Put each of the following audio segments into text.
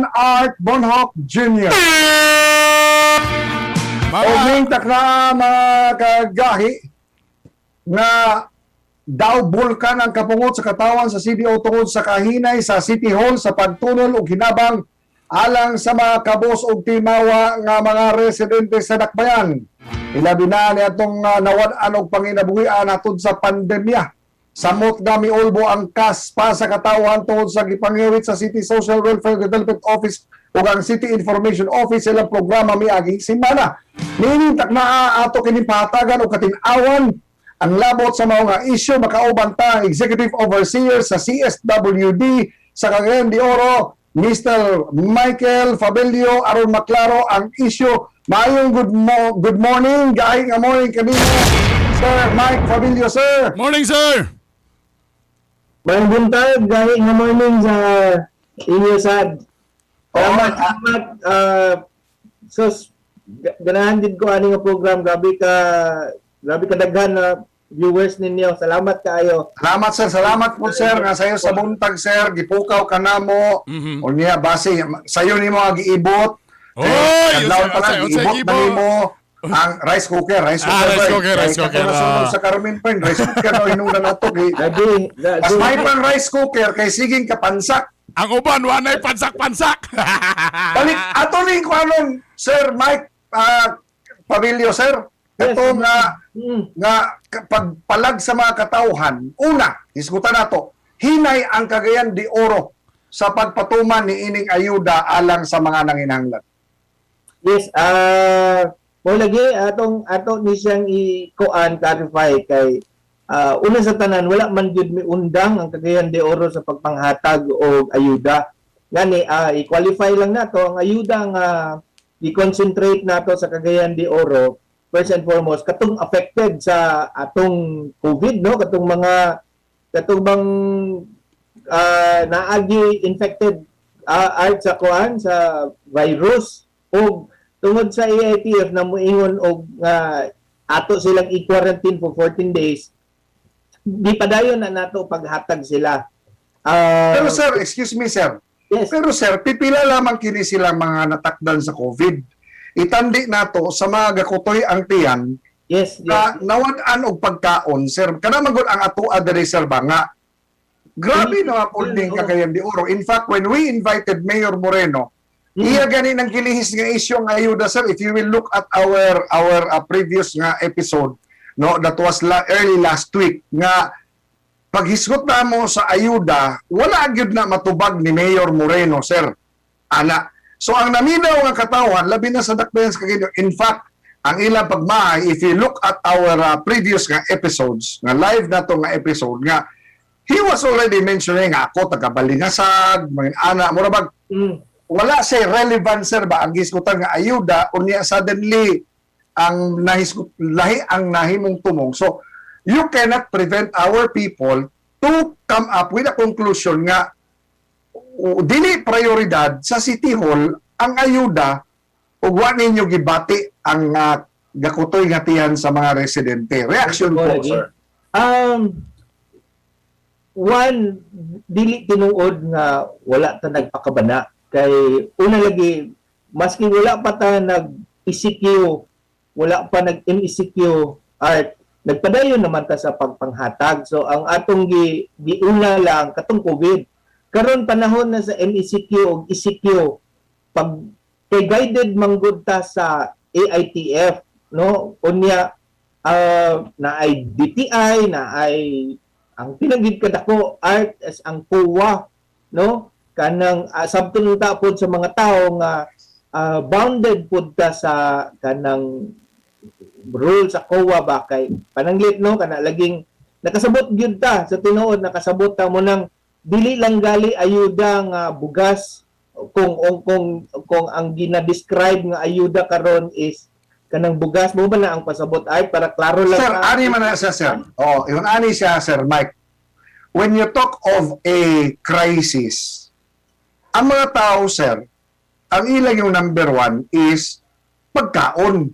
Congressman Art Bonhoc Jr. Mga, Og ning takna, mga kagahi, nga daw bulkan ang kapungot sa katawan sa CDO tungod sa kahinay sa City Hall sa pagtunol og hinabang alang sa mga kabos og timawa nga mga residente sa Dakbayan. Ilabi na ni atong nawad-an og panginabuhian atod sa pandemya. Samot nga miulbo ang kaspa sa katawhan tungod sa gipangiwit sa City Social Welfare Development Office ug ang City Information Office sa ilang programa miaging semana. Niining taknaa, ato kini pahatagan og katin-awan ang labot sa mao nga isyu. Makauban ta ang Executive Overseer sa CSWD sa Cagayan de Oro, Mr. Michael Fabelio, aron maklaro ang isyu. Maayong good morning, gahi nga morning kanino, Sir Mike Fabelio, sir. Morning, sir! Maayong buntag, gahi nga morning sa inyo sad. Salamat, salamat. Sus, ganahan din ko ani nga program. Grabe ka daghan na viewers ninyo. Salamat kaayo. Salamat, sir, salamat po, sir, nga sayo sa buntag, sir, gipukaw ka namo. Unya base sayo nimo ang giibot. Oy, Kadlawon pa lang unsay giibot na giibot? nimo ang rice cooker, rice cooker. Rice Bay. cooker, rice Kay cooker, kato nasunod sa Carmen Pern, rice cooker no hinungdan nato kay Lagi, Mas may pang rice cooker kay siging kapansak. Ang uban, wanay pansak-pansak! Balik ato ning kuanon, Sir Mike Pabilio, sir. Yes. Ito nga nga pagpalag sa mga katawhan, una, isgutan nato, hinay ang Cagayan de Oro sa pagpatuman ni ining ayuda alang sa mga nanginahanglan. Yes, mo lagi atong ato ni siyang i-kuan, clarify kay una sa tanan, wala man gyud miundang ang Cagayan de Oro sa pagpanghatag og ayuda. Gani i-qualify lang nato ang ayuda nga i-concentrate nato sa Cagayan de Oro. First and foremost, katong affected sa atong COVID, no, katong mga katong bang naagi infected art sa kuan, sa virus, og tungod sa AITF na moingon og ato silang i-quarantine for 14 days, di padayon na nato paghatag sila. Pero sir, excuse me, sir. Yes. Pero sir, pipila lamang kini sila mga natakdan sa COVID. Itandi nato sa mga gakutoy ang tiyan na nawad-an og pagkaon, sir. Kana man gud ang atoa diri, sir, ba nga grabe na pud ning Cagayan de Oro. In fact, when we invited Mayor Moreno, iya gani nang gilihis nga isyu ang ayuda, sir. If you will look at our previous nga episode, no, that was early last week, nga paghisgot na mo sa ayuda, wala gyud na matubag ni Mayor Moreno, sir. Ana. So ang naminaw nga katawhan, labi na sa Dakbayan sa Cagayan. In fact, ang ilang pagmahay, if you look at our previous nga episodes, nga live na to nga episode, nga he was already mentioning ako, taga Balingasag, mga ana, mura bag, wala siya relevant, sir, ba ang gisgutan nga ayuda. Unya suddenly ang nahisgot, lahi ang nahimong tumong. So you cannot prevent our people to come up with a conclusion nga dili prioridad sa City Hall ang ayuda ug wa ninyo gibati ang gakutoy nga tiyan sa mga residente. Reaction po, Lagi. sir. One, dili tinuod nga wala ta nagpakabana kay una lagi, maski wala pa ta nag ECQ, wala pa nag MECQ art, nagpadayon naman ta sa pagpanghatag. So ang atong gi giuna lang katong COVID. Karon panahon na sa MECQ ug ECQ, pag kay guided manggod ta sa AITF, no? Unya na ay DTI na ay ang pinagid kadako art as ang COA, no? Kanang sabton ta pod sa mga tao nga bounded pod ta sa kanang rule sa COA ba, kay pananglit, no, kana laging nakasabot gyud ta sa tinuod, nakasabot ta mo nang dili lang gali ayuda nga bugas. Kung ang gina-describe nga ayuda karon is kanang bugas mo ba na ang pasabot ay para klaro lang Sir, ta. Ani man na siya, sir. Oh, yun ani siya, Sir Mike. When you talk of a crisis, ang mga tao, sir, ang ilang yung number one is pagkaon.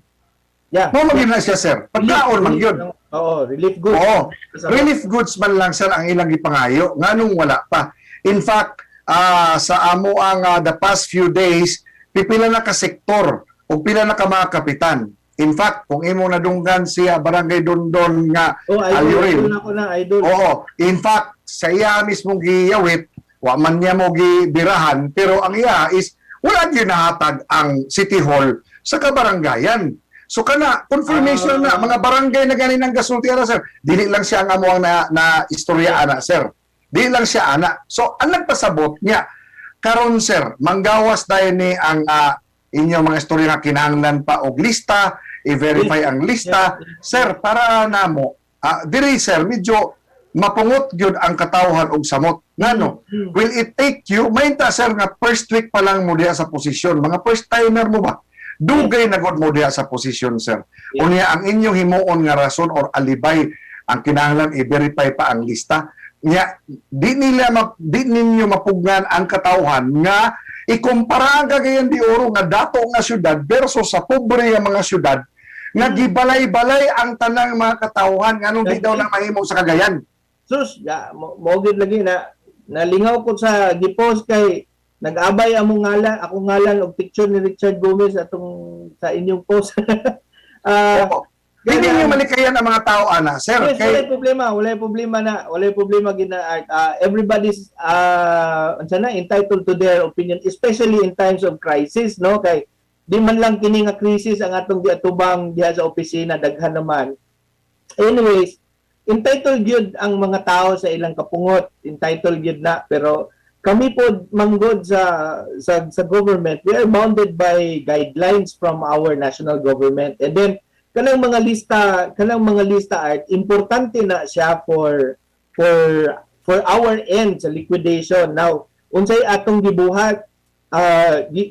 Mao man na siya, sir. Pagkaon man yun. Oo, relief goods. Oo. Relief goods man lang, sir, ang ilang gipangayo. Nganong wala pa? In fact, sa amo ang the past few days, pipila na ka sektor o pila na ka mga kapitan. In fact, kung imo nadunggan siya Barangay Dondon nga Oh, idol, Ayurin. idol ako na, idol. Oo. In fact, sa iya mismong giyawit, wa man niya mo gibirahan, pero ang iya is wala gyud nahatag ang City Hall sa kabarangayan. So kana confirmation na mga barangay na ganin ang gasulti ana, sir. Dili lang siya ang amo ang na istorya ana, sir. Dili lang siya ana. So ang nagpasabot niya karon, sir, manggawas dayon ni ang inyong mga istorya nga kinahanglan pa og lista, i-verify ang lista. Sir, para namo, diri sir, medyo mapungot gyud ang katawhan og samot. Ngano? Will it take you, mainta sir nga first week pa lang mo diha sa posisyon, mga first timer mo ba? Dugay na gud mo diha sa posisyon, sir. Unya ang inyong himuon nga rason or alibay ang kinahanglan i-verify pa ang lista. Nya di ninyo mapugnan ang katawhan nga ikumpara ang Cagayan de Oro nga dato nga syudad versus sa pobre nga mga syudad nga gibalay-balay ang tanang mga katawhan, nganong di daw na mahimo sa Cagayan? Sus, ya, mo gyud lagi na nalingaw ko sa gipost kay nag-abay among ngalan, akong ngalan og picture ni Richard Gomez atong sa inyong post. Opo. Di ninyo malikayan ang mga tao ana, sir. Yes, kay walay problema, walay problema na, walay problema gina Art. Everybody's unsa na entitled to their opinion, especially in times of crisis, no? Kay di man lang kini nga crisis ang atong giatubang diha sa opisina, daghan naman. Anyways, entitled gyud ang mga tao sa ilang kapungot, entitled gyud na, pero kami po manggod sa government, we are bounded by guidelines from our national government. And then kanang mga lista, Art, importante na siya for our end sa liquidation. Now, unsay atong gibuhat,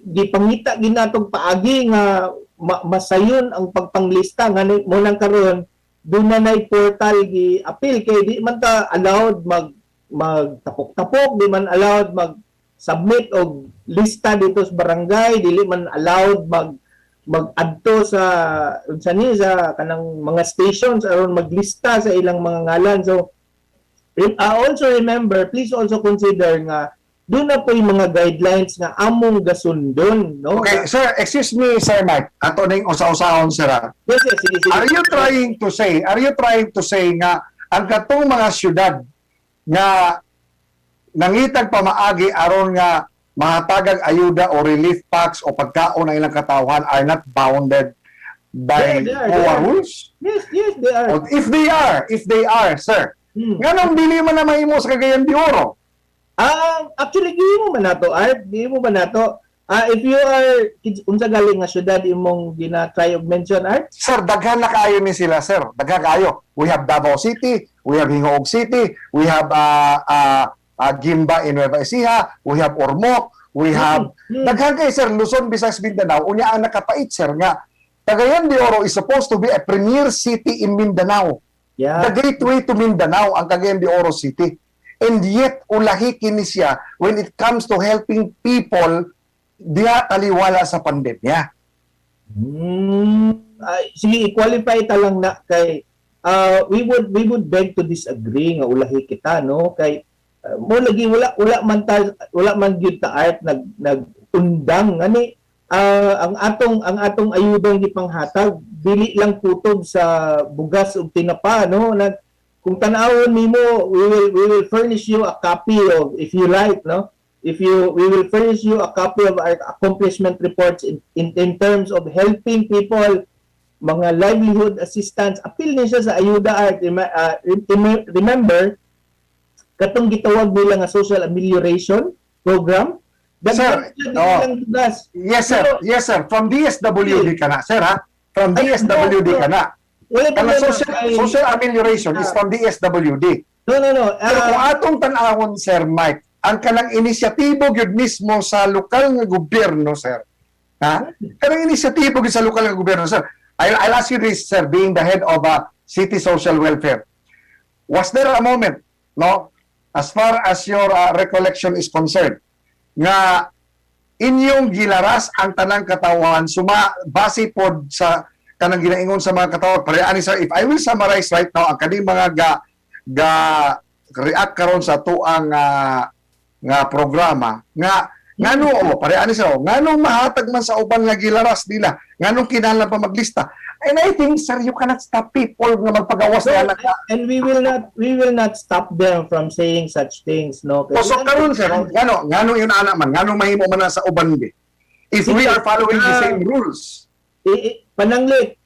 gipangita ginatong paagi nga masayon ang pagpanglista nga mo nang karon duna nay portal gi appeal kay di man ta allowed magtapok-tapok, di man allowed mag submit og lista dito sa barangay, dili man allowed mag-adto sa unsa ni sa kanang mga stations aron maglista sa ilang mga ngalan. So also remember, please also consider nga duna na po yung mga guidelines nga among gasundon, no? Okay, sir, excuse me, Sir Mike. Ato ning usa-usahon, sir, ah. Yes, sige. Are you trying to say nga ang katong mga syudad nga nangitag pamaagi aron nga mahatagag ayuda o relief packs o pagkaon ang ilang katawhan are not bounded by Yeah, they are, COA they are. rules? Yes, they are. O, if they are, sir, nganong dili man na mahimo sa Cagayan de Oro? Ah, actually gihimo man nato, Art, gihimo man nato. Ah, if you are unsa gali nga syudad imong gina-try og mention, Art? Sir, daghan na kaayo ni sila, sir. Daghan kaayo. We have Davao City, we have Gingoog City, we have Guimba in Nueva Ecija, we have Ormoc, we have daghan kay, sir, Luzon, Visayas, Mindanao. Unya ang nakapait, sir, nga Cagayan de Oro is supposed to be a premier city in Mindanao. The gateway to Mindanao ang Cagayan de Oro City. And yet ulahi kini siya when it comes to helping people diha taliwala sa pandemya. Ay, sige, i-qualify ta lang na kay we would beg to disagree nga ulahi kita, no? Kay mo lagi wala man gyud ta, Art, nag undang ngani ang atong ayudang gipanghatag dili lang kutob sa bugas ug tinapa, no? Nag kung tan-awon nimo, we will furnish you a copy of, if you like, no, if you we will furnish you a copy of our accomplishment reports in terms of helping people, mga livelihood assistance. Apil ni siya sa ayuda, Art. Remember katong gitawag nila nga social amelioration program. Sir, Daghan siya, dili oo. lang bugas. Yes, sir. Pero- Yes, sir. From DSWD ka na, sir, ha? From Ay, DSWD no. ka na. Wala Kana problema social amelioration is from DSWD. No. Pero kung atong tan-awon, Sir Mike, ang kanang inisyatibo gyud mismo sa lokal nga gobyerno, sir. Ha? Kanang inisyatibo gyud sa lokal nga gobyerno, sir. I'll ask you this, sir, being the head of City Social Welfare. Was there a moment, no, as far as your recollection is concerned, nga inyong gilaras ang tanang katawhan suma base pod sa kanang ginaingon sa mga katawhan? Pare ani, sir, if I will summarize right now ang kaning mga ga react karon sa tuang nga programa nga ngano, oh, pare ani sir, oh, ngano mahatag man sa uban nga gilaras nila, nganong kinahanglan pa maglista? And I think, sir, you cannot stop people nga magpagawas So, na and we will not stop them from saying such things, no? O so karon, sir, ngano yun ana man, ngano mahimo man na sa uban di if we are following the same rules? Pananglit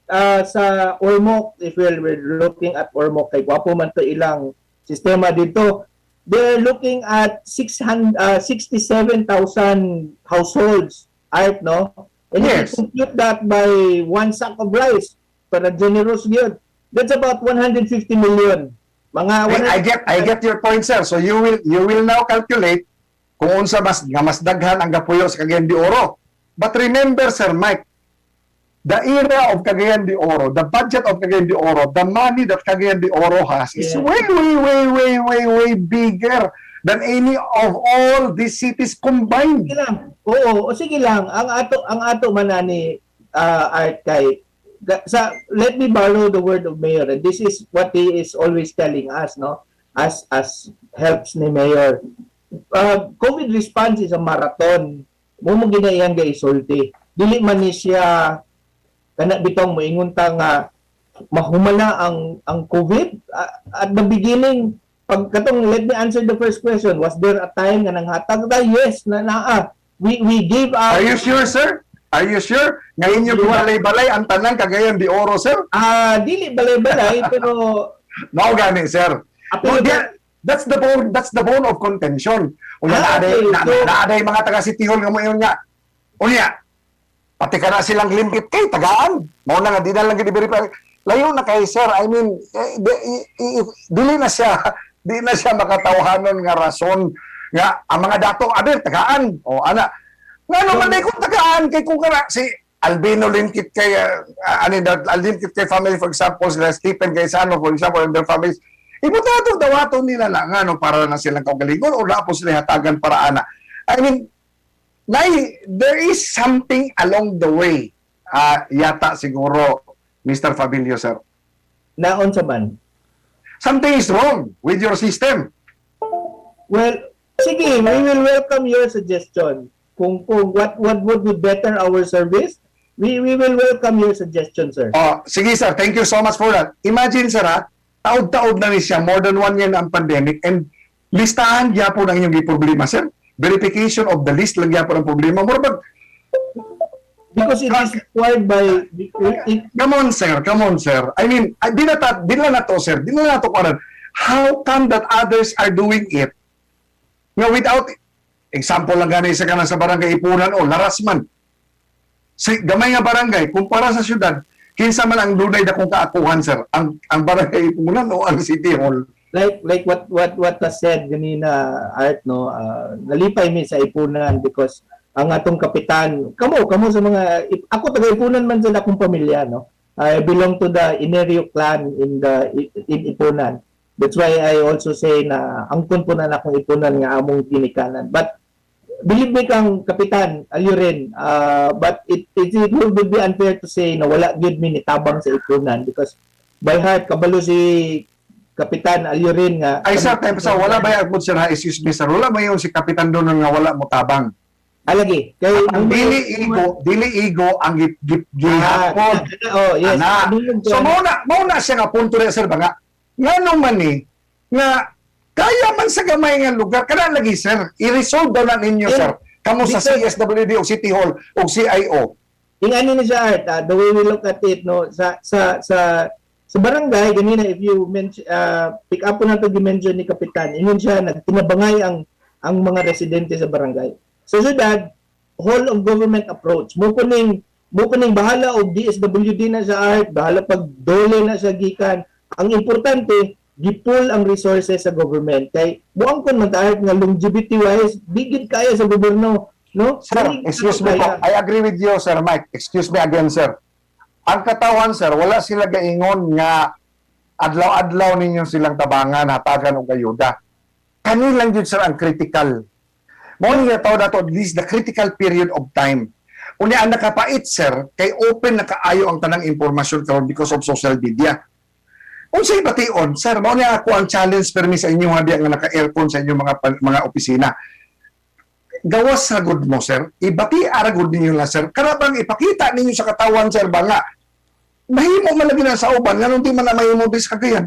sa Ormoc, if we're looking at Ormoc, kay gwapo man to ilang sistema dito. They're looking at 600 67,000 households, Art, no? And if you compute that by one sack of rice, para generous yun, that's about 150 million. Mga I get your point, sir. So you will now calculate kung unsa mas nga mas daghan ang gapuyo sa Cagayan de Oro. But remember, Sir Mike, the era of Cagayan de Oro, the budget of Cagayan de Oro, the money that Cagayan de Oro has is way, way, way, way, way, way bigger than any of all these cities combined. Sige lang. Oo, o sige lang. Ang ato man ani Art, kay sa, let me borrow the word of Mayor, and this is what he is always telling us, no, as helps ni Mayor. COVID response is a marathon. Mo gina iyang isulti. Dili man ni siya kana bitong moingon ta nga mahumana ang COVID. At the beginning, pag katong, let me answer the first question, was there a time nga nanghatag ta? Yes, na naa, we give out. Are you sure, sir? Are you sure? Ngayon yung balay-balay ang tanang Cagayan de Oro, sir? Ah, dili balay-balay, pero Mao gani, sir. Apil No, that's the bone of contention. Unya Ah, na okay. na, naaday mga taga City Hall nga moingon nga, unya pati kana silang limpit kay tagaan. Mao na nga di na lang gid i-verify. Layo na kay, sir. I mean, eh, di, dili na siya di na siya makatawhanon nga rason nga ang mga dato aber tagaan. O ana. Ngano man day kung tagaan kay kung kana si Albino Linkit kay ano Linkit kay family, for example, sila Stephen Gaisano, for example, and their families. Imo ta dawaton nila lang ano para na silang kaugalingon o na po sila hatagan para ana. I mean, nay, there is something along the way. Ah, yata siguro, Mr. Fabilio, sir. Naon sa man? Something is wrong with your system. Well, sige, we will welcome your suggestion. Kung what would be better our service, we will welcome your suggestion, sir. Oh, sige, sir, thank you so much for that. Imagine, sir, ha, taod-taod na ni siya, more than one year na ang pandemic, and listahan gyapon ang inyong problema, sir. Verification of the list lang gyapon ang problema. Mura bag, Because it is required by it, Come on, sir. Come on, sir. I mean, di na, di na to, sir. Di na to kuwanan. How come that others are doing it? Nga without, example lang gani sa kanang sa barangay Ipunan o Laras man. Sa gamay nga barangay, kumpara sa syudad, kinsa man ang dunay dakong kaakuhan, sir? Ang barangay Ipunan o ang City Hall? Like what was said ganina, Art, no, nalipay mi sa Ipunan because ang atong kapitan, kamo kamo sa mga, ako taga Ipunan man sa akong pamilya, no. I belong to the Inerio clan in Ipunan. That's why I also say na angkon po na akong Ipunan nga among ginikanan. But believe me kang Kapitan Alurin, but it will be unfair to say na wala gyud mi nitabang sa Ipunan because by heart kabalo si Kapitan Alurin nga Ay, sir, time sa wala ba yung sir, ha? Excuse me, sir. Wala ba yung si Kapitan doon nga wala mo tabang? Alagi kay Ang dili ego ang gihapon. Oh, yes. Ana. So mao na siya nga punto rin, sir, ba nga ngano man ni nga kaya man sa gamay nga lugar kana lagi, sir, i-resolve daw na ninyo, Eh, sir, kamo sa CSWD o City Hall o CIO. Ingani ni siya, Art, the way we look at it, no, sa barangay ganina, if you mention, pick up po nato gi-mention ni Kapitan, ingon siya nagtinabangay ang mga residente sa barangay. Sa syudad, whole of government approach mo kuning bahala og DSWD na sa, Art, bahala pag DOLE na sa gikan. Ang importante, gi-pool ang resources sa government kay muangkon man ta, Art, nga longevity wise di gid kaya sa gobyerno, no. Sir, Dili gid excuse me po. kaya. I agree with you, Sir Mike. Excuse me again, sir. Ang katawan, sir, wala sila gaingon nga adlaw-adlaw ninyo silang tabangan, hatagan og ayuda. Kanilang jud, sir, ang critical. Mao ni tawag nato this the critical period of time. Unya ang nakapait, sir, kay open na kaayo ang tanang impormasyon karon because of social media. Unsay bation, sir, mao ni ako ang challenge permi sa inyo nga diya nga naka-aircon sa inyong mga opisina. Gawas sa gud mo, sir. Ibati ara gud ninyo na, sir. Kana bang ipakita ninyo sa katawan, sir, ba nga mahimo man lagi na sa uban, nganong di man na mahimo di sa Cagayan?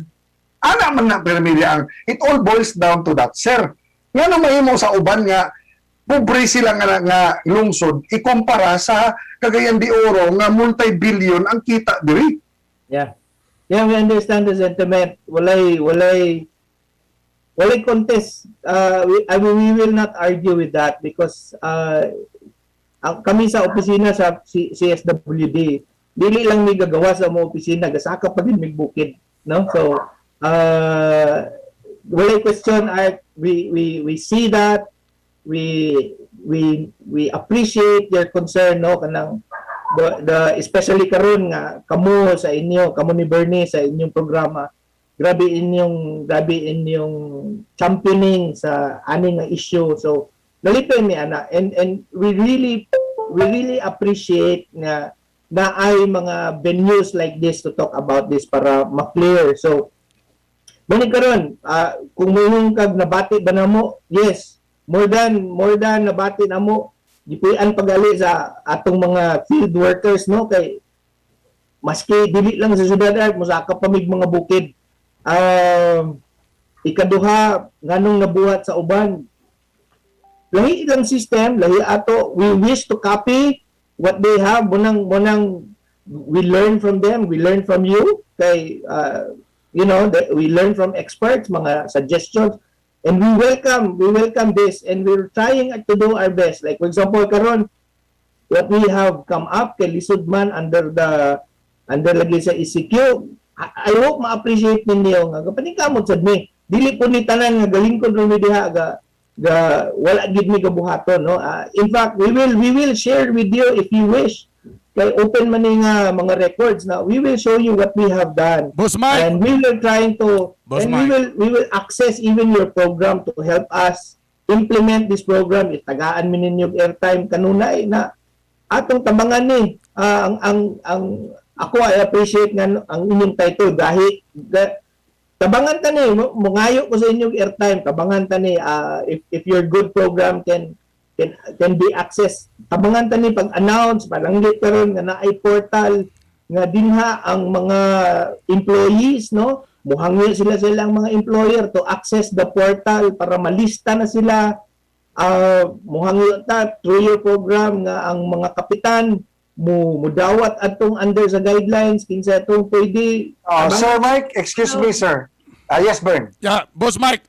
Ana man na permilya ang it all boils down to that, sir. Ngano mahimo sa uban nga pobre sila nga lungsod ikumpara sa Cagayan de Oro nga multi-billion ang kita diri? Yeah, we understand the sentiment. Walay contest. I mean, we will not argue with that because kami sa opisina sa CSWD, dili lang mi gagawa sa mga opisina, gasaka pa din mig bukid, no? So, walay question. Art, we see that we appreciate your concern, no, kanang the especially karon nga kamo sa inyo, kamo ni Bernie sa inyong programa, grabe inyong championing sa ani nga issue. So nalipay mi ana and we really appreciate nga naay mga venues like this to talk about this para ma-clear. So balik karon, kung moingon kag nabati ba namo, yes, more than nabati namo. Gipuy-an pagali sa atong mga field workers, no, kay maski dili lang sa syudad ay mosaka pa mig mga bukid. Ikaduha, nganong nabuhat sa uban? Lahi ilang system, lahi ato. We wish to copy what they have. Munang we learn from them, we learn from you kay we learn from experts, mga suggestions, and we welcome this and we're trying to do our best. Like, for example, karon what we have come up kay lisod man under lagi sa ECQ. I hope ma-appreciate ninyo nga gapaningkamot sad mi. Dili po ni tanan nga galingkod lang mi diha ga wala gid mi gabuhaton, no. In fact, we will share with you if you wish kay open man ni nga mga records na we will show you what we have done. Boss Mike. And we will trying to Boss and we Mike. will access even your program to help us implement this program. Itagaan mi ninyo og airtime kanunay na atong tabangan ni. Ang ako, I appreciate nga ang inyong title gahi tabangan ta ni. Mungayo ko sa inyong airtime, tabangan ta ni. If your good program can be accessed, tabangan ta ni pag-announce, palanggit karon nga naay portal nga dinha ang mga employees, no, muhangyo sila sa ilang mga employer to access the portal para malista na sila. Muhangyo ta through your program nga ang mga kapitan mo mudawat atong under sa guidelines kinsa atong pwede. Sir Mike, excuse me, sir. Ah, yes, Bern. Yeah, Boss Mike,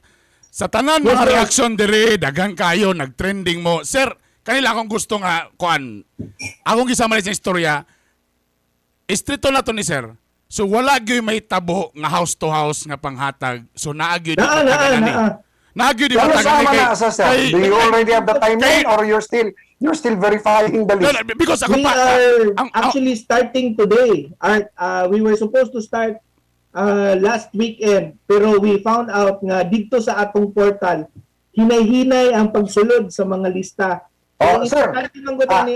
sa tanan Yes, mga sir. reaksyon dire, daghan kayo, nag-trending mo. Sir, kanila akong gusto nga, kuan, akong gisama sa istorya, istrito na to ni sir. So wala gyud may tabo nga house to house nga panghatag. So naa gyud Naa, naa, naa. Naa gyud Ano matagan sama ni na sa sir? Do you already have the timeline or you're still verifying the No, list? no, because ako We pa are ang actually starting today. Art, we were supposed to start last weekend pero we found out nga didto sa atong portal hinay-hinay ang pagsulod sa mga lista. Oh, Ang sir. importante man gud ni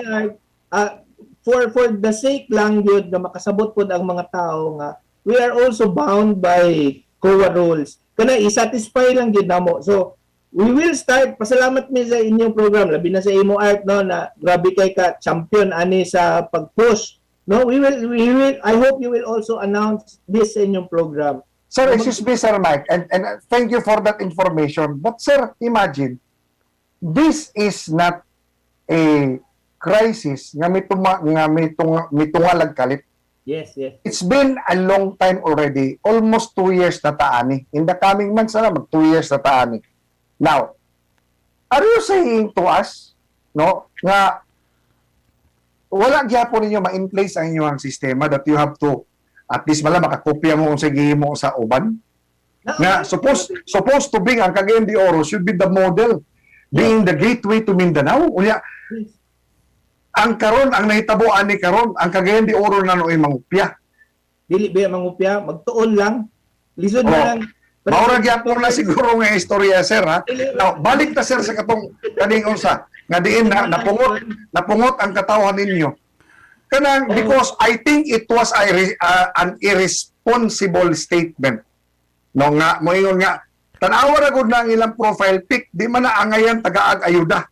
Art, for the sake lang gyud nga makasabot pod ang mga tao nga we are also bound by COA rules. Kana i-satisfy lang gyud namo. So we will start. Pasalamat mi sa inyong program, labi na sa imo, Art, no, na grabe kay ka champion ani sa pag-push, no. We will I hope you will also announce this sa inyong program. Sir, excuse me, Sir Mike, and thank you for that information. But sir, imagine, this is not a crisis nga mitungalag kalit. Yes. It's been a long time already, almost 2 years na taani. In the coming months na, mag 2 years na taani. Now, are you saying to us, no, nga wala gyapon ninyo ma-in place ang inyong sistema that you have to at least mala makakopya mo kung sa gihimo sa uban? Nga supposed to be ang Cagayan de Oro should be the model, being the gateway to Mindanao. Unya, ang karon ang nahitabo ani karon, ang Cagayan de Oro na nooy mangupya. Dili ba mangupya, magtuon lang, lisod na lang. Maura gyapon na siguro nga istorya, sir, ha. Now, balik ta, sir, sa katong kaning unsa nga diin na napungot ang katawhan ninyo. Kanang because I think it was an irresponsible statement. No, nga moingon nga tan-awa ra gud na ang ilang profile pic, di man na angayan tagaag ayuda.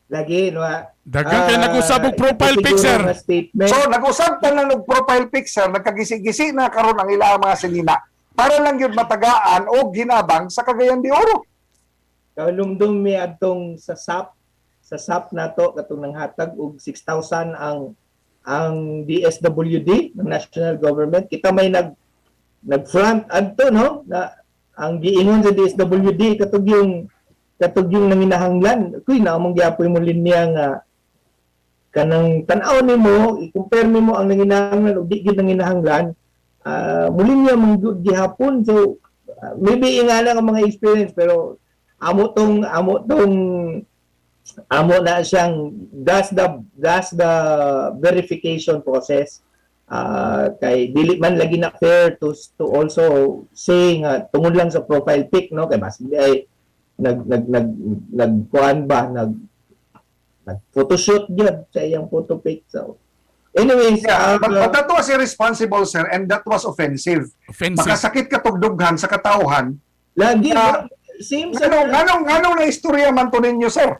Lagi, no? Ah? Daghan kay nag-usab og profile Siguro pic, sir. nga statement. So nag-usab ta na og profile pic, sir, nagkagisi-gisi na karon ang ilang mga sinina para lang yun matagaan o ginabang sa Cagayan de Oro. Kalumdum mi adtong sa SAP nato katong nanghatag og 6,000 ang DSWD ng national government. Kita may nag front adto, no, na ang giingon sa DSWD katong yung nanginahanglan. Kuy, naamong gyapoy mo linya nga kanang tan-aw nimo, i-compare nimo ang nanginahanglan ug di gyud nanginahanglan, mulinya man gyud gihapon. So maybe ingana ang mga experience, pero amo tong amo na siyang that's the verification process. Kay dili man lagi na fair to also say nga tungod lang sa profile pic, no, kay mas ay nag nag nag nagkuan ba, nag nag photoshoot gyud sa iyang photo pic. So anyways, Yeah, but that was irresponsible, sir, and that was offensive. Offensive. Makasakit katugdughan sa katawhan. Lagi same sa Nganong na istorya man to ninyo, sir?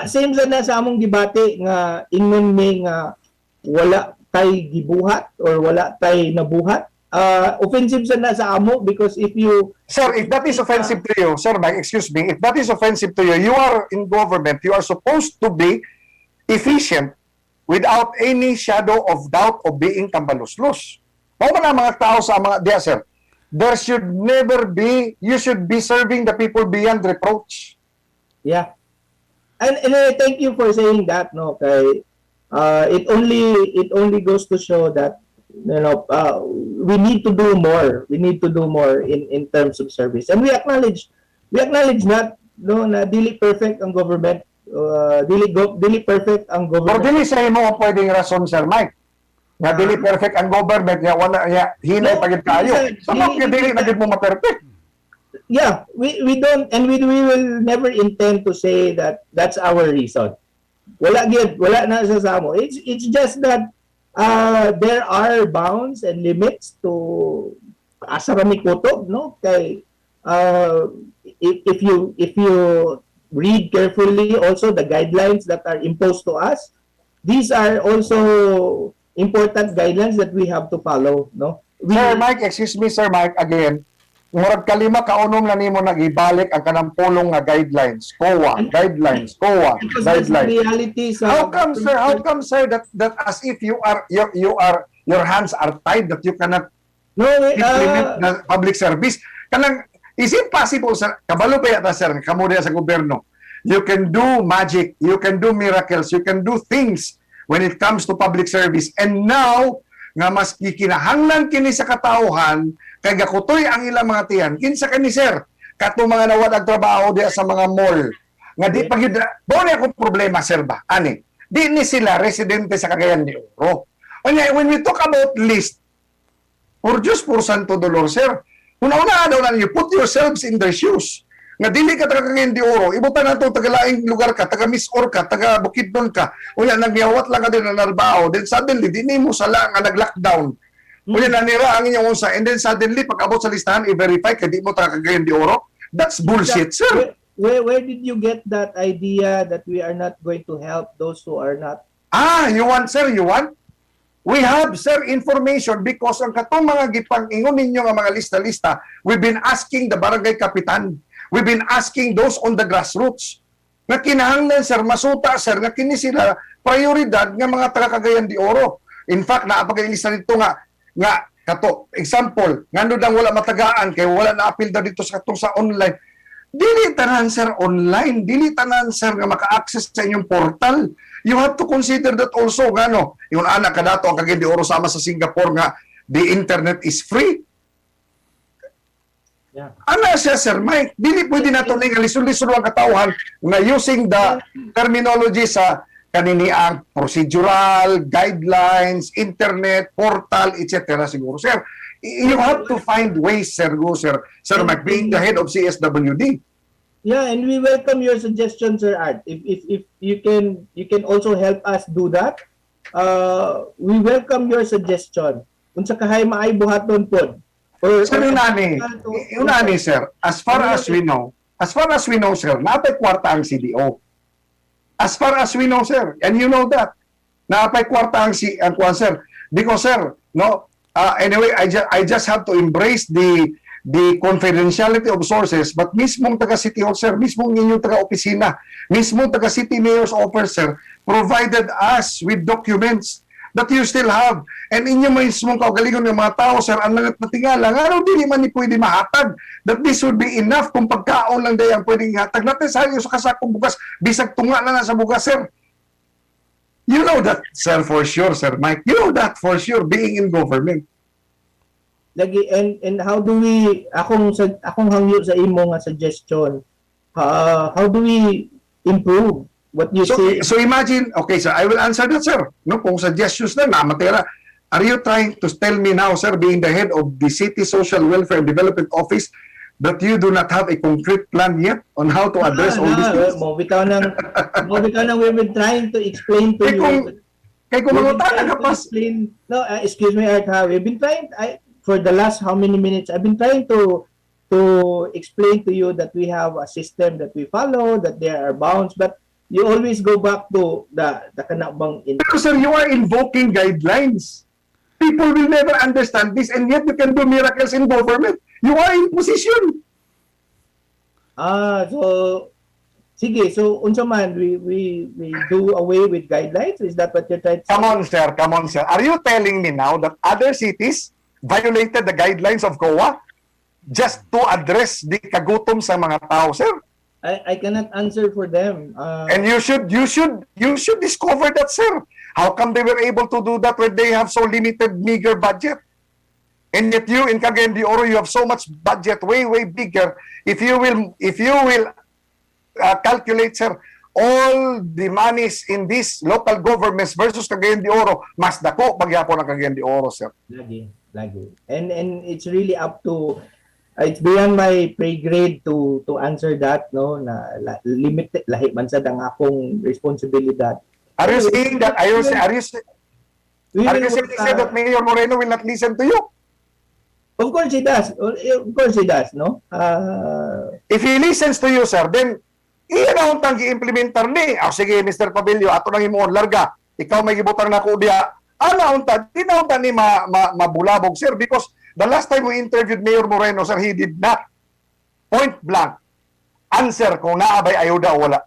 Same sa na sa among debate nga ingon mi nga wala tay gibuhat or wala tay nabuhat. Offensive sa na sa amo because if you Sir, if that is offensive to you, Sir Mike, excuse me, if that is offensive to you, you are in government, you are supposed to be efficient without any shadow of doubt of being tambaluslos. Mao man ang mga tao sa mga diya, sir. There should never be, you should be serving the people beyond reproach. Yeah. And thank you for saying that, no, kay it only goes to show that we need to do more. We need to do more in terms of service. And we acknowledge that, no, na dili perfect ang government. Dili perfect ang Pero government. Dili sa imo ang pwedeng rason, Sir Mike. Nga dili perfect ang government, nga wala ya hinay No, pa gyud kayo. sir, Sa mga dili na gyud mo ma-perfect. Yeah, we don't and we will never intend to say that that's our reason. Wala gyud, wala na sa amo. It's just that there are bounds and limits to asa ra mi kutob, no, kay if you read carefully also the guidelines that are imposed to us, these are also important guidelines that we have to follow, no. Sir Mike, excuse me, Sir Mike, again, murag kalima kaunom na nimo nagibalik ang kanang pulong nga guidelines, COA, guidelines, COA, Because that's the guidelines. reality sa How come, sir? How come, sir, that as if you are you are your hands are tied that you cannot No, implement the public service? Kanang, is it possible, sir? Kabalo pa yata, sir, kamo diya sa gobyerno. You can do magic, you can do miracles, you can do things when it comes to public service. And now, nga mas gikinahanglan kini sa katauhan, kay gakutoy ang ilang mga tiyan. Kinsa kani, sir? Kato mga nawad ang trabaho diya sa mga mall. Nga di pa gyud mao ni akong problema, sir, ba? Ani, di ni sila residente sa Cagayan de Oro. Unya, when we talk about list, por Diyos, por Santo Dolor, sir. Una-una daw na ninyo, put yourselves in their shoes. Nga dili ka taga Cagayan de Oro, ibutan na to, taga laing lugar ka, taga Misor ka, taga Bukidnon ka. Unya, nagyawat lang ka din na narbaho. Then suddenly, di nimo sala nga nag-lockdown. Unya, nanira ang inyong unsa. And then suddenly, pag abot sa listahan, i-verify kay di mo taga Cagayan de Oro. That's bullshit, sir. Where did you get that idea that we are not going to help those who are not? Ah, you want, sir, you want? We have, sir, information because ang katong mga gipang-ingon ninyo nga mga lista-lista, we've been asking the barangay kapitan. We've been asking those on the grassroots. Nga kinahanglan, sir, masuta, sir, nga kini sila prioridad nga mga taga Cagayan de Oro. In fact, naa pa lista dito nga kato, example, ngano dang wala matagaan kay wala na appeal daw dito sa katong sa online. Dili tanan, sir, online, dili tanan, sir, nga maka-access sa inyong portal. You have to consider that also ngano. Yung anak kadato ang Cagayan de Oro sama sa Singapore nga the internet is free. Ana siya, Sir Mike, dili pwede nato ni nga lisod-lisod ang katawhan nga using the terminology sa kanini ang procedural, guidelines, internet, portal, etc. Siguro, sir, you have to find ways, sir, go, sir. Sir Mike, being the head of CSWD. Yeah, and we welcome your suggestion, Sir Art. If you can also help us do that. We welcome your suggestion. Unsa kahay maay buhaton pod? Or, Sir, yun ani, sir, as far as we know, as far as we know, sir, napay kwarta ang CDO. As far as we know, sir, and you know that, naa pay kwarta ang kuan, sir. Because, sir, no, anyway, I just have to embrace the confidentiality of sources, but mismong taga City Hall, sir, mismong inyong taga opisina, mismong taga City Mayor's Office, sir, provided us with documents that you still have. And inyo mismong kaugalingon ng mga tao, sir, ang langat na tingala, nga dili man ni pwede mahatag that this would be enough kung pagkaon lang day ang pwedeng ihatag natin sa sa kasakong bugas, bisag tunga na lang sa bugas, sir. You know that, sir, for sure, Sir Mike. You know that for sure, being in government. Lagi, and how do we, akong hangyo sa imo nga suggestion, how do we improve what you So, say? so imagine, okay, sir, I will answer that, sir. No, kung suggestions na, namatera. Are you trying to tell me now, sir, being the head of the City Social Welfare and Development Office, that you do not have a concrete plan yet on how to address all these things? Mo bitaw nang we've been trying to explain to Eh, you. Kay kung We've been mangutana trying ka to pa, explain, no, excuse me, Art, ha, we've been trying, for the last how many minutes, I've been trying to explain to you that we have a system that we follow, that there are bounds, but you always go back to the kana bang in Pero sir, you are invoking guidelines. People will never understand this, and yet you can do miracles in government. You are in position. Ah, so sige, so unsa man, we do away with guidelines? Is that what you're trying to say? Come on, sir. Come on, sir. Are you telling me now that other cities violated the guidelines of COA just to address the kagutom sa mga tao, sir? I cannot answer for them. And you should discover that, sir. How come they were able to do that when they have so limited, meager budget? And yet you in Cagayan de Oro, you have so much budget, way, way bigger. If you will calculate, sir, all the monies in these local governments versus Cagayan de Oro, mas dako pagyapon ang Cagayan de Oro, sir. Lagi, lagi. And it's really up to it's beyond my pay grade to answer that, no, na limit lahi man sad ang akong responsibilidad. Are you saying that? Are you We are will you saying, work, sir, that Mayor Moreno will not listen to you? Of course he does. Of course he does, no? If he listens to you, sir, then iya na untang gi-implementar ni. Ah, sige, Mr. Pabilio, ato nang himuon, larga. Ikaw may gibutang nako diha. Ana unta, di na unta ni mabulabog, sir, because the last time we interviewed Mayor Moreno, sir, he did not point blank answer kung naa bay ayuda o wala.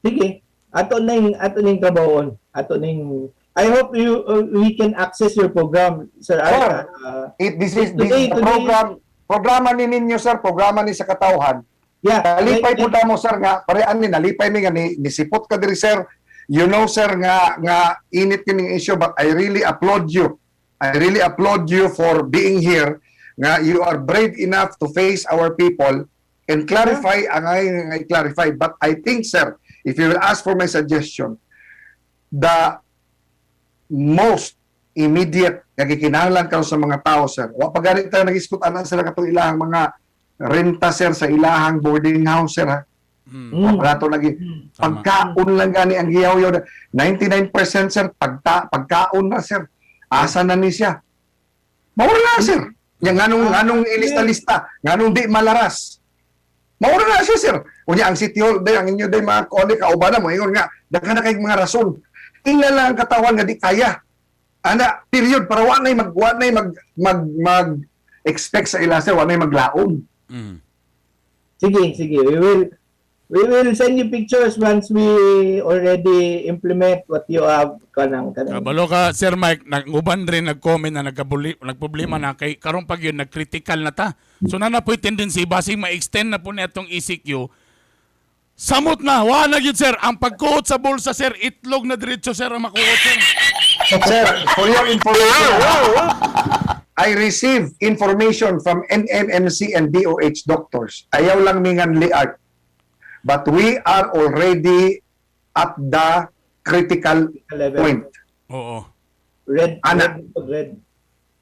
Sige. Ato ning trabahoon. Ato ning I hope you we can access your program, Sir. Sir. Art. It, this Today, is the today- program, programa ni ninyo, sir, programa ni sa katawhan. Yeah. Nalipay po mo, sir, nga parean ni nalipay mi nga ni nisipot ka diri, sir. You know, sir, nga init kining issue, but I really applaud you. I really applaud you for being here, nga you are brave enough to face our people and clarify ang ay nga i-clarify. But I think, sir, if you will ask for my suggestion, the most immediate nga gikinahanglan karon sa mga tao, sir. Wa pa gani tayo nag-iskut ana sila katong ilahang mga renta, sir, sa ilahang boarding house, sir, ha. Rato lagi pagkaon lang gani ang giyaw-yaw. 99%, sir, pagkaon na, sir. Asa na ni siya? Mao na, sir. Yang nganong ilista-lista, nganong di malaras. Mao na siya, sir. Unya ang City Hall day, ang inyo day mga kuan kauban mo ingon nga daghan na kay mga rason. Tingnan lang ang katawan nga di kaya. Ana, period, para wa nay mag mag expect sa ila, sir, wa nay maglaom. Sige, sige. We will send you pictures once we already implement what you have kanang. Kabalo ka, Sir Mike, nag-uban rin nag-comment na nagproblema na kay karon pag yun nag-critical na ta. So na na po'y tendency basing ma-extend na po ni atong ECQ. Samot na, wa na gyud, sir. Ang pagkuot sa bulsa, sir, itlog na diretso, sir, ang makuot, sir. Sir, for your information, I receive information from NMMC and DOH doctors. Ayaw lang mingan liag. But we are already at the critical Level. point. Oo. Red, Ana. red, red.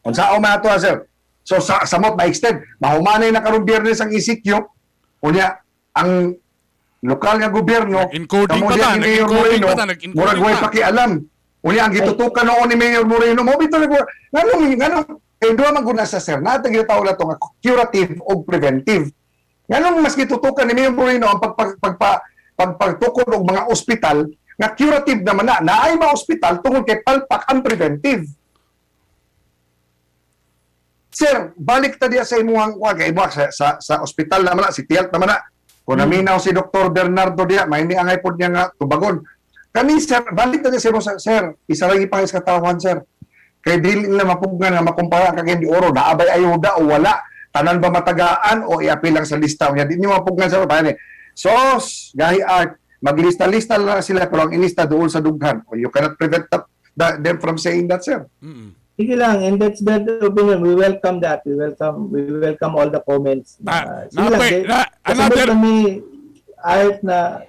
Unsa man ato, sir? So sa samot ma-extend, mahumanay na karong Biyernes ang ECQ. Unya ang lokal nga gobyerno Nag-encoding kamo pa diya ta, ni Mayor nag-encoding Moreno, pa ta, nag-encoding murag way pa. pakialam. Unya ang gitutukan noon ni Mayor Moreno mo bitaw nag nganong kay duha man gud na sa, sir, naa gitawag na to nga curative o preventive. Nganong mas gitutukan ni Mayor Moreno ang pagpa, pagpa, Pagpagtukod og mga ospital nga curative naman na naay mga ospital tungod kay palpak ang preventive. Sir, balik ta diya sa imuhang kuha kay imo sa ospital naman na, City Health naman na. Kung naminaw si Dr. Bernardo diya, may ni angay pod niya nga tubagon. Kani sir, balik ta diya sa imo sir, isa ra gipangis katawhan, sir. Kay dili nila mapugnan nga makumpara ang Cagayan de Oro, naa bay ayuda o wala? Tanan ba matagaan o iapil lang sa lista unya? Di niyo mapugnan sa paano. Sos, gahi art, maglista-lista lang sila pero ang ilista doon sa dughan. O you cannot prevent them from saying that, sir. Sige lang, and that's that opinion. We welcome that. We welcome all the comments. Sige lang, kasabot kami, Art na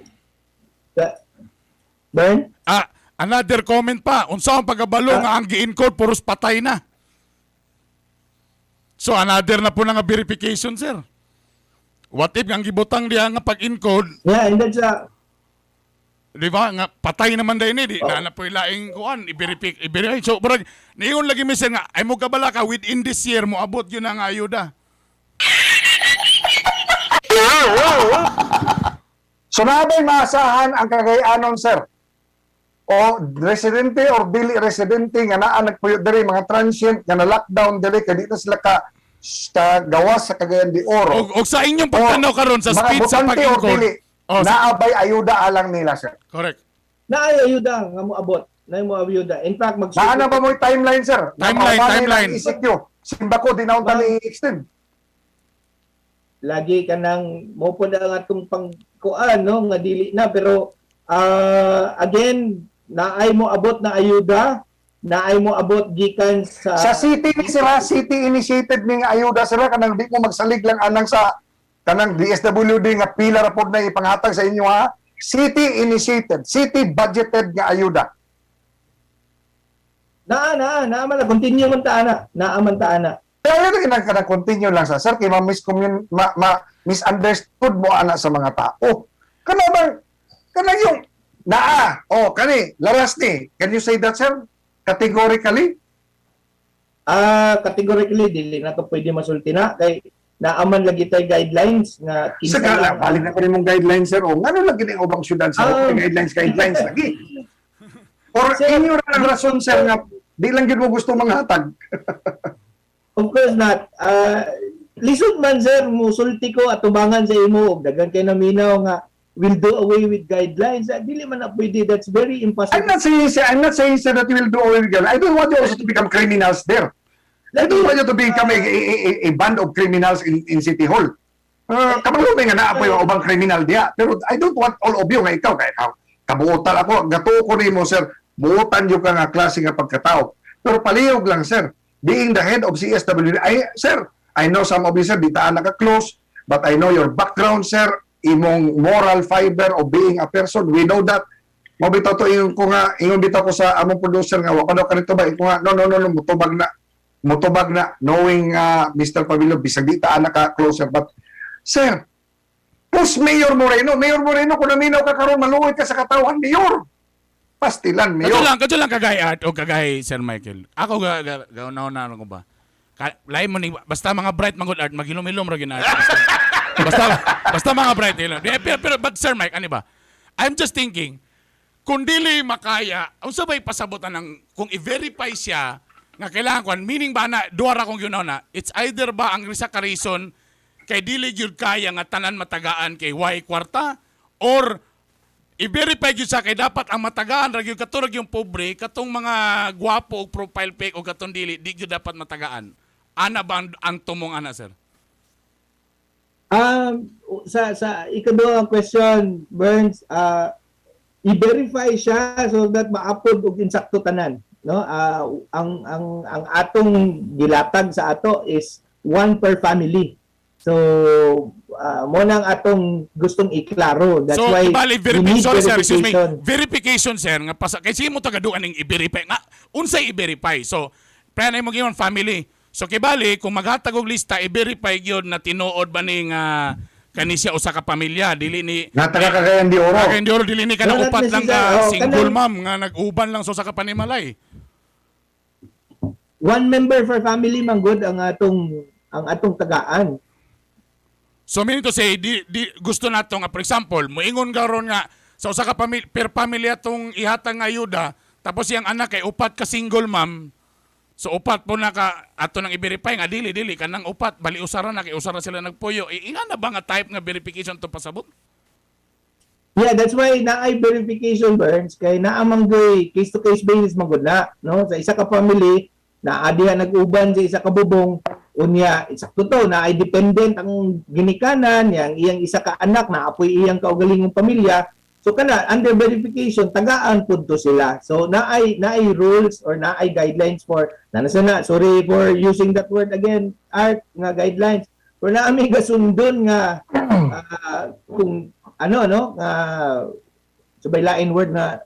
Bern? Ah, another comment pa. Unsa ang pagkabalo nga ang gi-encode puros patay na. So another na po na nga verification, sir. What if ang gibutang diha nga pag-encode, Yeah, and that's di ba nga patay naman dahil ni di na na po laing kuan i-verify i-verify. So murag niingon lagi mi sir nga ay mo kabala ka within this year mo abot yun ang ayuda. So naa ba'y maasahan ang Cagayanon, sir? O residente or dili residente nga naa nagpuyo diri, mga transient nga na lockdown diri kay di na sila ka gawas sa Cagayan de Oro. Og sa inyong pagtanaw karon sa mga speed sa botante or pag-encode. dili, Oh, naa ba'y ayuda alang nila, sir? Correct. Naay ayuda nga mo abot. Naay mo ayuda. In fact, mag Naa na ba mo'y timeline, sir? Timeline, Napaumanay timeline. ng ECQ. Simba ko, di na unta ni i-extend. Lagi ka nang mo po na ang atong pangkuan, no, nga dili na, pero again, naay mo abot na ayuda, naay mo abot gikan sa Sa city ni sila, city initiated ning ayuda sila, kanang di mo magsalig lang anang sa kanang DSWD nga pila ra pod na ipanghatag sa inyo, ha. City initiated, city budgeted nga ayuda. Naa naa naa man na continue man ta ana, naa man ta ana. Kaya yun ang kanang continue lang sa sir kay ma miscommun ma, ma misunderstood mo ana sa mga tao. Kana bang kanang yung naa, oh, kani laras ni. Can you say that, sir? Categorically? Ah, categorically dili na to pwede masulti na kay naaman lagi tay guidelines nga Sa kinsa gala, lang balik na ko rin mong guidelines, sir. O, ngano lang gini ang ubang syudad sa guidelines, guidelines lagi. Or Sir, inyo ra ang rason, sir, nga di lang gyud mo gusto manghatag. Of course not. Lisod man sir, musulti ko atubangan sa imo og daghan kay naminaw nga will do away with guidelines. Dili man na pwede. That's very I'm impossible. not saying, sir, I'm not saying, sir, that you will do away with guidelines. I don't want you also to become criminals there. I don't want you to become a band of criminals in City Hall. Kabalo nga naa po yung ubang criminal diya. Pero I don't want all of you nga ikaw kay ikaw. Kabuotan ako, gatuo ko nimo, sir. Buotan yung ka nga klase nga pagkatao. Pero palihog lang, sir. Being the head of CSWD, I, sir, I know some of you, sir, di ta naka-close, but I know your background, sir, imong moral fiber of being a person. We know that. Mo bitaw to ingon ko nga, ingon bitaw ko sa among producer nga wa pa daw kanito ba, ingon ko nga no, no, no, no, mutubag na. Mutubag na knowing Mr. Pavilo bisag di ta naka closer, but sir, post Mayor Moreno, Mayor Moreno, kung naminaw ka karon maluoy ka sa katawhan, Mayor. Pastilan, Mayor. Kadto lang kagay Art o kagay Sir Michael. Ako ga ga, ga na ko ba. Ka, lain mo ni basta mga bright magud art magilom-ilom ra gyud na. Basta mga bright ilom. Di, pero but Sir Mike, ano ba? I'm just thinking kung dili makaya, unsa bay pasabotan ng kung i-verify siya nga kailangan kuan, meaning ba na duha ra kong gyud na, it's either ba ang isa ka reason kay dili gyud kaya nga tanan matagaan kay way kwarta or i-verify gyud sa kay dapat ang matagaan ra gyud kato ra gyud pobre, katong mga gwapo og profile pic o katong dili di gyud dapat matagaan? Ana ba ang tumong ana, sir? Sa ikaduhang question, Burns, i-verify siya so that maapod og insakto tanan, no? Ang atong gilatag sa ato is one per family. So, mo nang atong gustong iklaro. That's So why ibali we need verification, sorry sir, excuse me, verification. verification, sir, nga pasa kay sige mo tagaduan ning i-verify nga unsay i-verify. So plan mo gyud family, so kibali kung maghatag og lista, i-verify gyud na tinuod ba ni nga kani siya usa ka pamilya, dili ni Nga taga Cagayan de Oro. Kaya hindi oro dili ni kana No, not upat lang ka necessary. Oh, single ma'am nga nag-uban lang sa usa ka panimalay. One member per family man good ang atong tagaan. So meaning to say, di gusto nato nga, for example, moingon karon nga sa usa ka pamilya, per pamilya tong ihatag nga ayuda, tapos iyang anak kay upat ka single mom. So upat po na ka ato nang i-verify nga dili dili kanang upat bali usara na kay usara sila nagpuyo. Inga na ba nga type nga verification to pasabot? Yeah, that's why naay verification, Burns, kay naa man goy case to case basis man gud na, no? Sa isa ka family naa diha nag-uban sa isa ka bubong, unya sakto to naay dependent ang ginikanan, yang iyang isa ka anak na apoy iyang kaugalingong pamilya. So kana under verification tagaan pud to sila. So naay rules or naay guidelines for na na, sorry for using that word again, Art, nga guidelines. Pero naa mi gasundon nga kung ano no nga subay lain word na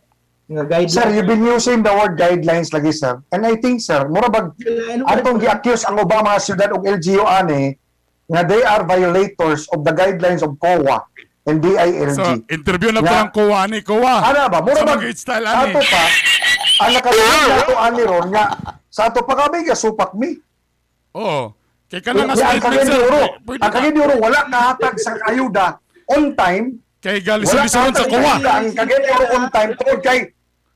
nga guidelines. Sir, you've been using the word guidelines lagi, sir. And I think, sir, mura bag Lain word. atong gi-accuse ang ubang mga syudad ug LGU ani nga they are violators of the guidelines of COA and DILG. So interview na po Nga. ang COA ni COA. Ana ba? Mura Sa bag mga style ani. ato pa ang nakalimutan nato ani ron nga sa ato pa kami gasupak mi. Oo. Kay kana nga Ang statement, Cagayan de sir. Oro, Pwede ang na. Cagayan de Oro wala kahatag sa ayuda on time. Kay Wala galisulisuhan sa kahatag COA. ayuda ang Cagayan de Oro on time tungod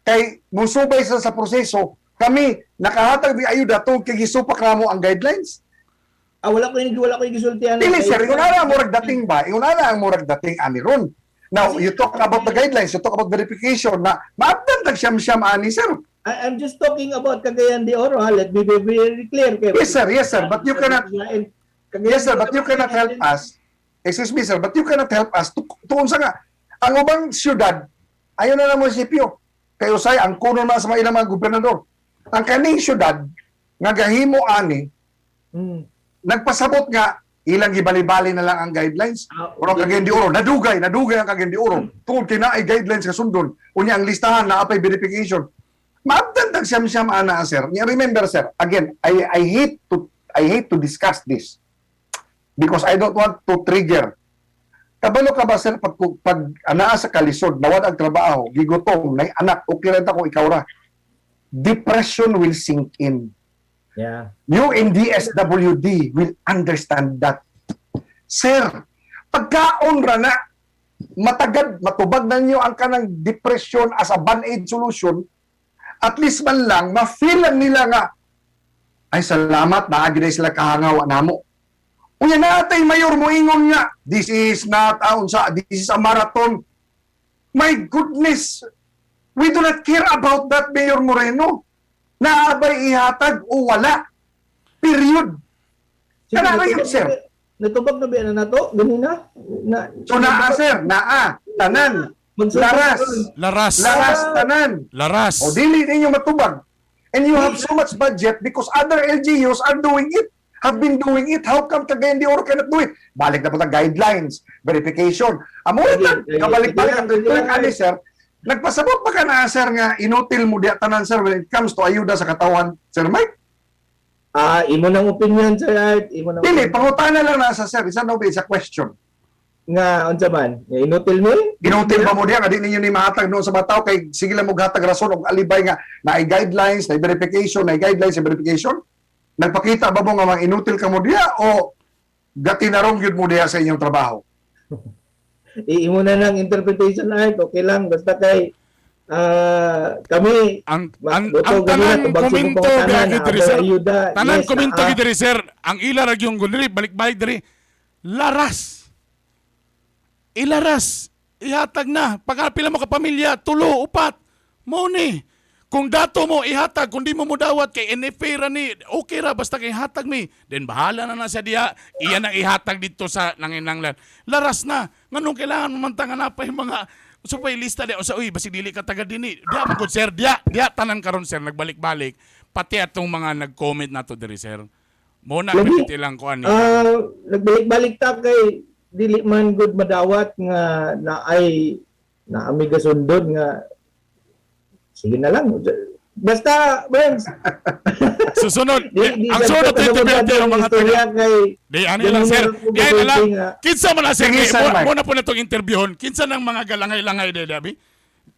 kay musubay sa proseso. Kami nakahatag mi ayuda tungod kay gisupak namo ang guidelines. Ah, wala ko yung gisultihan. Dili, sir, ingon ana ang murag dating ba? Ingon ana ang murag dating ani ron. Now, you talk about the guidelines, you talk about verification na maabdan tag siyam-siyam ani, sir. I'm just talking about Cagayan de Oro, ha. Let me be very clear. Kay, Yes, sir, but you cannot Cagayan Yes, sir, but you cannot help us. Excuse me, sir, but you cannot help us to unsa nga ang ubang syudad ayon na lang munisipyo. Kay usay ang kuno na sa mga ilang mga gobernador. Ang kaning syudad nga gahimo ani nagpasabot nga ilang gibalibali na lang ang guidelines. Pero ang Cagayan de Oro, nadugay, nadugay ang Cagayan de Oro. Tungod kay naay guidelines ka sundon, unya ang listahan naa pay verification. Maabdan tag siyam-siyam ana, sir. Nya remember, sir, again, I hate to discuss this because I don't want to trigger. Kabalo ka ba, sir, pag anaa sa kalisod, nawad ang trabaho, gigutom, nay anak, okay ra ta kung ikaw ra. Depression will sink in. You in DSWD will understand that. Sir, pagkaon ra na, matagad, matubag na ninyo ang kanang depression as a band-aid solution, at least man lang, ma-feel lang nila nga, ay salamat, naagi na sila kahangawa namo. Unya natay mayor mo ingon nga, this is not a, unsa, this is a marathon. My goodness, we do not care about that, Mayor Moreno. Naabay ihatag o wala. Period. Kana na yun, sir. Natubag na ba na nato? Ganina? Na, So naa, sir, naa, tanan, Magsupak laras, ron. Laras. Laras, tanan. Laras. O dili ninyo matubag. And you have so much budget because other LGUs are doing it, have been doing it. How come Cagayan de Oro cannot do it? Balik na po ta guidelines, verification. Amo Sige, rin, sige. kabalik-balik ang Sige lang, tuwing ani, sir. Nagpasabot pa ka na, sir, nga inutil mo diya tanan, sir, when it comes to ayuda sa katawan, Sir Mike? Ah, imo nang opinion, Sir Art. Imo nang Dili, pangutana lang na sa sir. Isa no, it's a question. Nga unsa man? Nga inutil mo? Ginutil ba mo diya nga di ninyo ni mahatag noon sa mga tao kay sige lang mo gatag rason og alibay nga naay guidelines, naay verification, naay guidelines, naay verification? Nagpakita ba mo nga mga inutil ka mo diya o gatinarong gyud mo diya sa inyong trabaho? Imo na nang interpretation, Art. Okay lang basta kay kami Ang Buto, ang ganina, tanan tubag sa komento bukong tanan, biya diri, abay sir. ayuda. Tanan Yes, komento naa. gid diri, sir. Ang ila ra gyung diri balik-balik diri. Laras. Ilaras. Ihatag na. Pagka pila mo ka pamilya, tulo, upat. Mo ni. Kung dato mo ihatag, kung di mo mudawat kay NFA ra ni, okay ra basta kay hatag mi. Then bahala na na siya diha. Iyan ang ihatag dito sa nanginanglan. Laras na. Nganong kailangan mamantang na pa yung mga so pay lista di sa uy basig dili ka taga dinhi. Diha man gud, sir, diha diha tanan karon, sir, nagbalik-balik pati atong mga nag-comment nato diri, sir. Mo na Lagi. pipit ilang kuan ni. Ah, nagbalik-balik ta kay dili man good madawat nga na ay na ami gasundon nga sige na lang. Basta, Burns, Susunod, di ang sunod sa ito ang ang mga taga istorya kay Di ani lang, sir. Ganun Di ani lang. nga. Kinsa man na, sir, Sige, kay sir mo, Mike. mo na po na itong interviewon. Kinsa nang mga galangay-langay di dabi?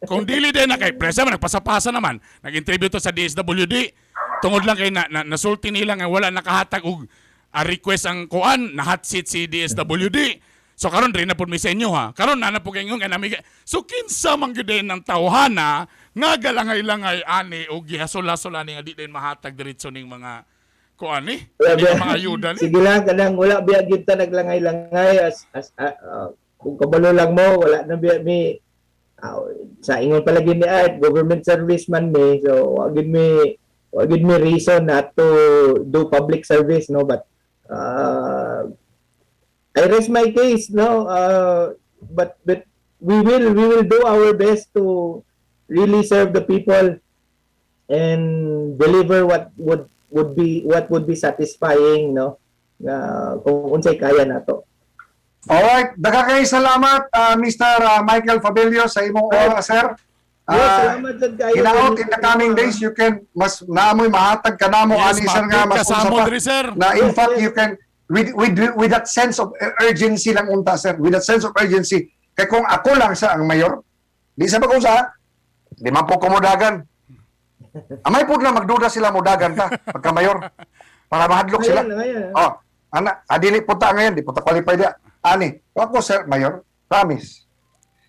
Kung dili din na kay presa man nagpasapasa naman. Nag-interview to sa DSWD. Tungod lang kay na nasulti nila nga wala nakahatag og Request ang kuan, na hot seat si DSWD. So karon rin na pud mi sa inyo ha. Karon na na po kayo nga nami. So kinsa man gyud ang tawhana nga galangay-langay ani og gihasula-sula ni nga di din mahatag diretso ning mga kuan ni, Wala ning mga ayuda ni. Sige lang, kanang wala biya gyud ta naglangay-langay as kung kabalo lang mo, wala na biya mi sa ingon palagi ni Art, government service man mi, so wa gyud mi reason not to do public service, no? But I rest my case, no? But we will do our best to really serve the people and deliver what would be satisfying, no, nga kung unsay kaya nato. Alright, daghan kay salamat, Mr. Michael Fabelio, sa imong oras, sir. Yes, salamat sad kayo. Hinaot in the coming days you can mas naamoy mahatag ka namo Yes, ani, sir, nga ma-update mas ka sa unsa amo pa. diri, sir. Na in fact Yes. you can with that sense of urgency lang unta, sir, with that sense of urgency, kay kung ako lang sa ang mayor, di sa ba kung sa di man po kumudagan, amay po na magduda sila mudagan ta pagka mayor para mahadlok sila. Ngayon, ngayon. Oh, ana, adili po ta ngayon, di po ta qualified dia. Ani, ako, sir, mayor, promise.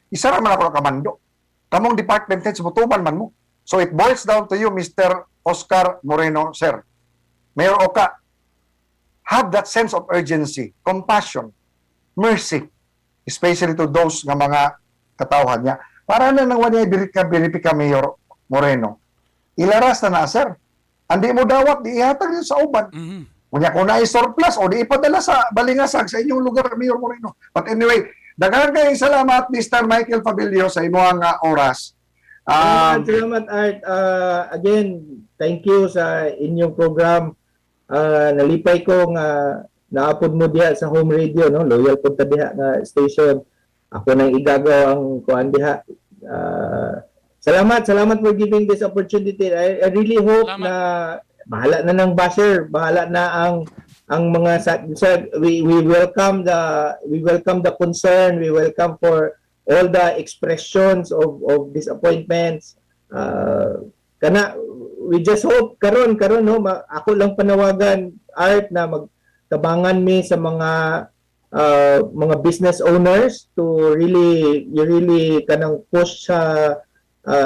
Isa ra man ako kamando. Kamong department heads, mutuban man mo. So it boils down to you, Mr. Oscar Moreno, sir. Mayor Oka, have that sense of urgency, compassion, mercy, especially to those nga mga katawhan niya. Para na nang wala ka ka Mayor Moreno. Ilaras na na, sir. Andi mo dawat, di ihatag niyo sa uban. Kunya kung naay surplus o di ipadala sa Balingasag sa inyong lugar, Mayor Moreno. But anyway, daghan kayong salamat, Mr. Michael Fabilio, sa imong oras. Salamat, salamat, Art. Again, thank you sa inyong program. Nalipay ko nga naapod mo diha sa home radio, no? Loyal pud ta diha nga station. Ako nang igagaw ang kuan diha. Salamat, salamat for giving this opportunity. I really hope Salamat. Na bahala na ng basher, bahala na ang mga sa we welcome the concern, we welcome for all the expressions of disappointments. Kana we just hope karon karon, no, ako lang panawagan, Art, na magtabangan mi sa mga business owners to really you really kanang push sa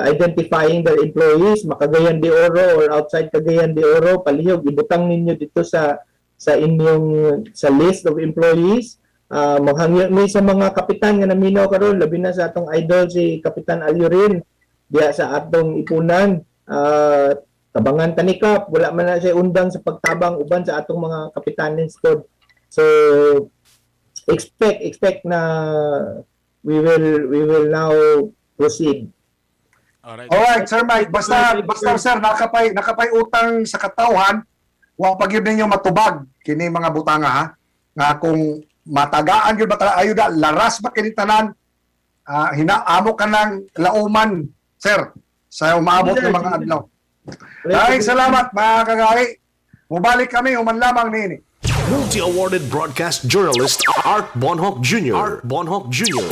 identifying their employees, maka-Cagayan de Oro or outside Cagayan de Oro, palihog ibutang ninyo dito sa inyong sa list of employees. Manghangyo mi sa mga kapitan nga naminaw karon, labi na sa atong idol si Kapitan Alurin diha sa atong ipunan. Tabangan ta ni Kap, wala man na siya undang sa pagtabang uban sa atong mga kapitanes pod. So expect na we will now proceed. Alright. Alright, Sir Mike, basta basta sir, nakapay utang sa katawhan, wa pa gyud ninyo matubag kini mga butanga ha. Nga kung matagaan gyud ba ta ayuda, laras ba kini tanan, hinaamo ka ng lauman, sir, sa umaabot ng mga adlaw. Maraming salamat, mga kagari. Mubalik kami human lamang niini. Multi-awarded broadcast journalist Art Bonhoc Jr. Art Bonhoc Jr.